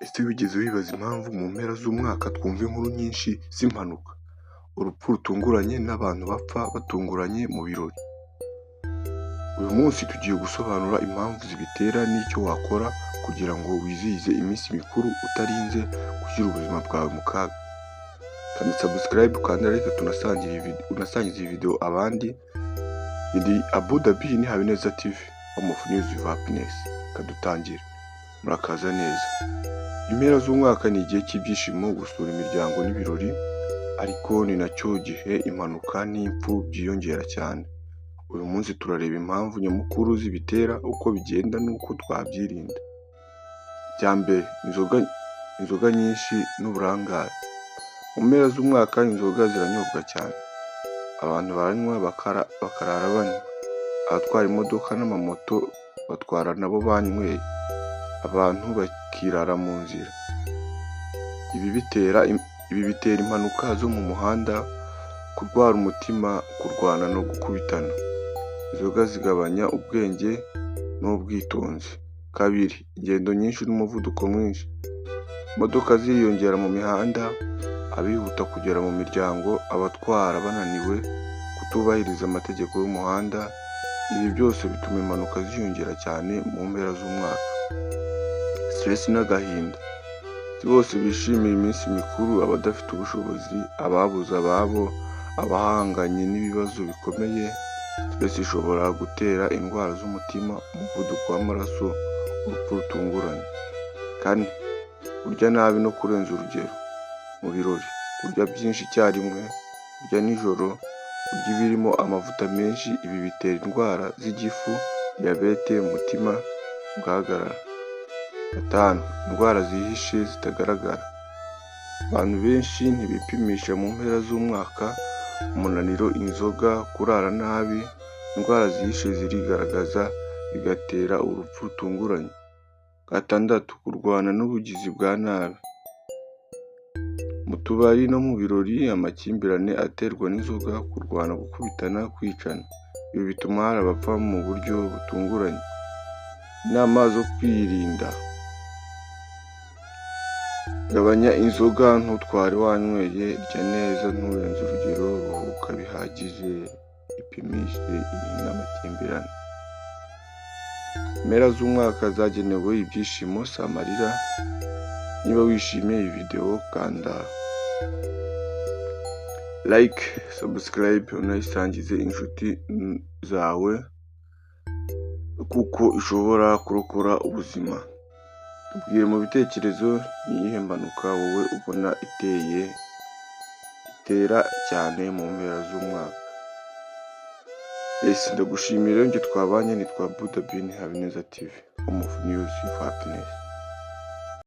Ese wigeze wibaza impamvu mu mpera z'umwaka twumva inkuru nyinshi z'impanuka, urupfu rutunguranye n'abantu bapfa batunguranye mu birori? Uyu munsi tugiye gusobanura impamvu zibitera n'icyo wakora kugira ngo wizihize iminsi mikuru utarinze gushyira ubuzima bwawe mu kaga. Kanda subscribe, ukande like, unasangize iyi video abandi. Ndi Abu Dhabi, ni Habineza TV, home of news with happiness. Kadutangire. Murakaza neza. Impera z'umwaka ni igihe cy'ibyishimo, gusura imiryango n'ibirori, ariko ni nacyo gihe impanuka n'impfu byiyongera cyane. Uyu munsi turareba impamvu nyamukuru zibitera, uko bigenda n'uko twabyirinda. Icya mbere, inzoga nyinshi n'uburangare. Mu mpera z'umwaka inzoga ziranyobwa cyane. Abantu baranywa bakarara banywa. Abatwara imodoka n'amamoto batwara nabo banyweye. Abantu bakirara mu nzira. Ibi bitera impanuka zo mu muhanda, kurwara umutima, kurwana no gukubitana. Inzoga zigabanya ubwenge n'ubwitonzi. Kabiri, ingendo nyinshi n'umuvuduko mwinshi. Imodoka ziriyongera mu mihanda, abihuta kugera mu miryango, abatwara bananiwe, kutubahiriza amategeko y'umuhanda, ibi byose bituma impanuka ziyongera cyane mu mpera z'umwaka. Stress n'agahinda. Si bose bishimira iminsi mikuru: abadafite ubushobozi, ababuze ababo, abahanganye n'ibibazo bikomeye. Stress ishobora gutera indwara z'umutima, umuvuduko w'amaraso, urupfu rutunguranye. Kane, kurya nabi no kurenza urugero mu birori. Kurya byinshi icyarimwe, kurya nijoro, kurya ibirimo amavuta menshi, ibi bitera indwara z'igifu, diyabete, umutima ugahagarara. Gatanu, indwara zihishe zitagaragara. Abantu benshi ntibipimisha mu mpera z'umwaka, umunaniro, inzoga, kurara nabi, indwara zihishe zirigaragaza bigatera urupfu rutunguranye. Gatandatu, kurwana n'ubugizi bwa nabi. Mu tubari no mu birori, amakimbirane aterwa n'inzoga, kurwana, gukubitana, kwicana. Ibi bituma hari abapfa mu buryo butunguranye. Inama zo kwirinda: gabanya inzoga, ntutware wanyweye, rya neza, nturenze urugero, ruhuka bihagije, ipimishe, irinde amakimbirane. Impera z'umwaka zagenewe ibyishimo, si amarira. Niba wishimiye iyi video, kanda like, subscribe, unayisangize inshuti zawe kuko ishobora kurokora ubuzima. Tubwire mu bitekerezo: ni iyihe mpanuka wowe ubona itera cyane mu mpera z'umwaka? Ese ndagushimira, njye twabanye nitwa Buda Bin Habineza TV, home of news of happiness.